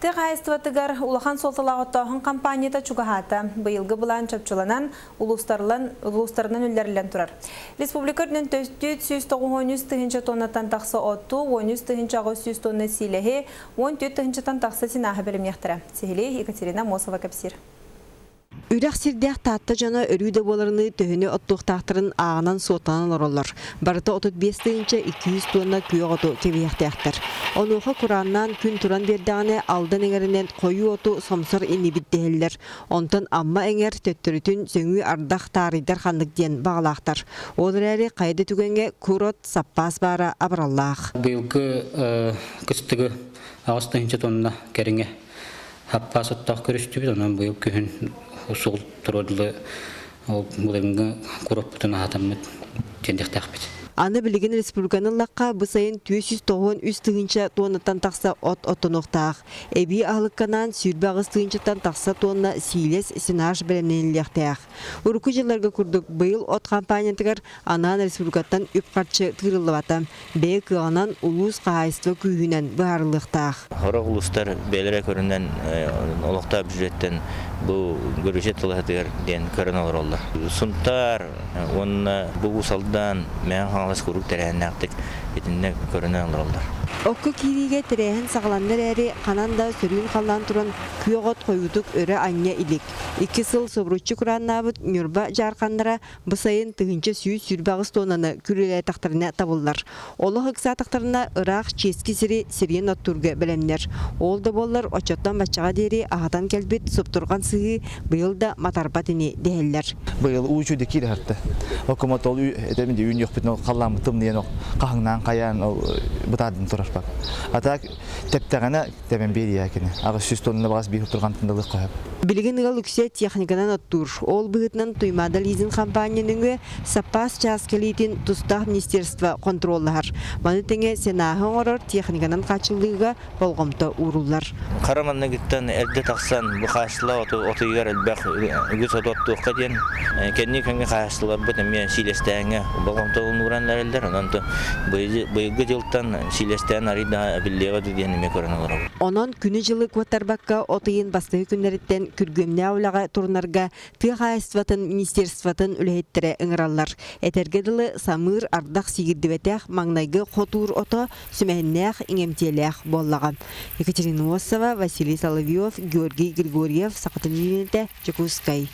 Тыа хаһаайыстыбатыгар улахан суолталаах оттооһун хампаанньата чугаһаата. Быйылгы былаан чопчуланан, улуустарынан улуустарынан үллэриллэн турар. Республика үрдүнэн 493 тыһыынча тоннаттан тахса оту, 13 тыһыынча 800 тонна сиилэһи, 14 тыһыынчаттан тахса синааһы бэлэмниэхтэрэ. Сиһилии Екатерина Мосова кэпсиир. Үрэх сирдээх Таатта дьоно өрүү да буоларыныы төһөнү оттуохтаахтарын ааҕынан-суоттанан олороллор. Барыта 35 200 туонна күөх оту кэбиһиэхтээхтэр. Онуоха курааннаан күн туран биэрдэҕинэ Алдан эҥэринэн хойуу оту сомсор иннибит дэһэллэр. Онтон Амма эҥэр төттөрүтүн сөҥүү ардах таарыйдар ханнык диэн баҕалаахтар. Ол эрээри хайа да түгэҥҥэ кур от саппаас баара абыраллаах. Быйылгы кыстыгы 8 тыһыынча тонна кэриҥэ Хаппаас оттоох көрүстүбүт, онон быйыл күһүн суол туруор дылы ол былырыҥҥы куроппутун аһатаммыт тиэрдиэхтээхпит. Аны билигин республиканы ыллахха, бу сайын 493 тыһыынча туоннаттан тахса от оттонуохтаах. Эбии аһылыкканаан 28 тыһыынчаттан тахса туонна сиилэс, сенаж бэлэмнэниллиэхтээх. Урукку дьылларга курдук быйыл от хампаанньатыгар анаан республикаттан үп-харчы тыырыллыбата. Бэйэ кыаҕынан улуус хаһаайыстыба күүһүнэн быһаарыллыахтаах. Сорох улуустар бэйэлэрэ көрүнэн олохтоох бюджеттэн бу көрүчэ тылаһытыгар диэн көрөн олороллор. Сунтаар уонна бу Уус Алдан, Мэҥэ Хаҥалас куруук тэрээһиннээхтик итиннэ көрүнэн олороллор. Окко киириигэ тэрээһин саҕаланна эрээри, ханан да сөрүүн халлаан туран күөх от хойуутук өрө анньа илик. Икки сыл собуруччу курааннаабыт Ньурба дьаарханнара Бу сайын 1128 туоннаны күрүөлээтэхтэринэ табыллар. Олох ыксаатахтарына ыраах чиэски сири сирийэн оттуурга бэлэмнэр. Ол да буоллар оччоттон баччаҕа диэри аһатан кэлбит суптурҕан сыһыы быйыл да матарбат ини дэһэллэр. Быйыл уу үчүгэй киирэ сырта. Окумот ол этэмин дии үүнүөхпүтүн ол халлааммыт тымныйан ол хаһыҥнаан хайаан ол бытаардан турар пак. А так тэптэҕинэ тэбэн биэриэ кини. 800 тонна баҕас биир тургантан да ылыахха сөп. Билигин ыал үксэ техниканан оттуур. Ол быһыытынан Туймаада лизинг хампаанньа нөҥүө саппаас чаас кэлиитин тустаах министерство хонтуруоллаһар. Маны тэҥэ сенааһы оҥорор техниканан хааччыллыыга болҕомто ууруллар. Хара манныгыттан эрдэ тахсан бу хаачыстыбалаах отуйугар элбэх үгүс оту оттуохха диэн кэнники күҥҥэ хаачыстыбаларбыт эмиэ сиилэстээҥҥэ болҕомтобун ууран эрэллэр. Онон быйылгы дьылтан сиилэстээн арыый да эбиллиэҕэ дуу диэн эмиэ көрөн олоробут. Онон күнү-дьылы куоттарбакка от ыйын бастакы күннэриттэн күргүөмнээх үлэҕэ турунарга тыа хаһаайыстыбатын министерствотын үлэһиттэрэ ыҥыраллар. Этэргэ дылы, самыыр ардах сиигирдибэтэх маҥнайгы хотуур ото сүмэһиннээх, иҥэмтиэлээх буоллаҕа. Екатерина Осова, Василий Соловьев, Георгий Григорьев, Саха телевидениетэ, Дьокуускай.